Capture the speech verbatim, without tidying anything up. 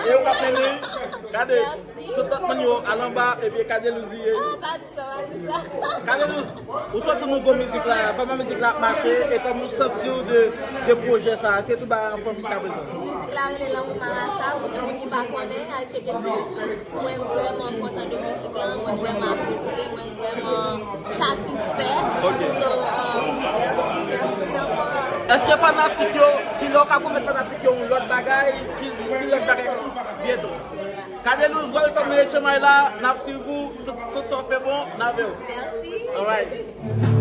E ou k ap mennen. Gade, Mèsi. Tout lòt moun yo al anba, epi Cadelouse li ye. Ah, pa di sa, pa di sa. Cadelouse, ou sòti nouvo mizik la, kòman mizik la ap mache, e kòman ou santi w de, de pwojè sa, èske tout bagay anfòm jiska prezan? Mizik la rele Lanmou Marasa, pou tout moun ki pa konnen, al tcheke sou YouTube. Mwen vrèman kontan de mizik la, mwen vrèman apresye, mwen vrèman satisfè. Ok. So, um, mèsi, mèsi ankò. Èske fanatik yo, ki lè w ka pwomèt fanatik yo yon lòt bagay, ki, ki lòt bagay? Byento. Cadelouse, welcome nan H M I la, n ap swiv ou, tout, tout sa w fè bon, n avè w. Mèsi. Alright.